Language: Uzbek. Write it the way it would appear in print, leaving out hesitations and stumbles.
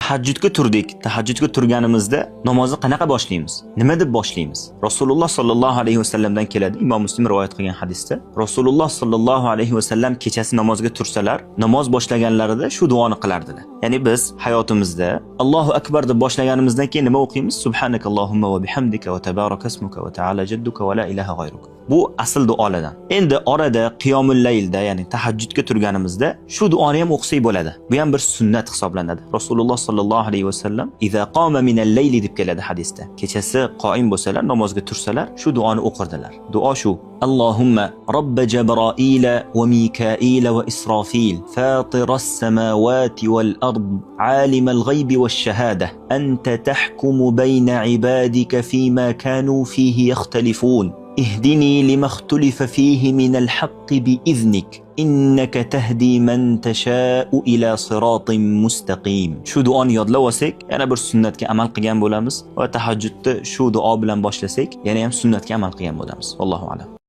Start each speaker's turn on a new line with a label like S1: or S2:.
S1: Tahajjudga turdik. Tahajjudga turganimizda namozni qanaqa boshlaymiz? Nima deb boshlaymiz? Rasululloh sollallohu alayhi vasallamdan keladi, Imom Muslim rivoyat qilgan hadisda. Rasululloh sollallohu alayhi vasallam kechasi namozga tursalar, namoz boshlaganlarida shu duoni qilardilar. Ya'ni biz hayotimizda Allohu akbar deb boshlaganimizdan keyin nima o'qiymiz? Subhanakallohumma va bihamdika va tabaraka ismuka va ta'ala jadduka va la ilaha g'ayruk. Bu asl duolardan. Endi orada qiyomul laylda, ya'ni tahajjudga turganimizda shu duoni ham o'qisak bo'ladi. Bu ham bir sunnat hisoblanadi. Rasululloh sollallohu alayhi vasallam "Iza qoma minal layli" deb keladi hadisda. Kechasi qoim bo'lsalar, namozga tursalar, shu duoni o'qirdilar. Duo shu: Allohumma robba Jabroila va Mikaila va Isrofil, fatiras samawati wal ard, alimal g'aybi wash shahada, anta tahkumu bayna ibadika fima kanu fihi yakhtalifun. اهدني لما اختلف فيه من الحق بإذنك إنك تهدي من تشاء إلى صراط مستقيم. Shu duoni yodlab olsak, yana bir sunnatga amal qilgan bo'lamiz va tahajjudni shu duo bilan boshlasak, yana ham sunnatga amal qilgan bo'lamiz. Allohu a'lam.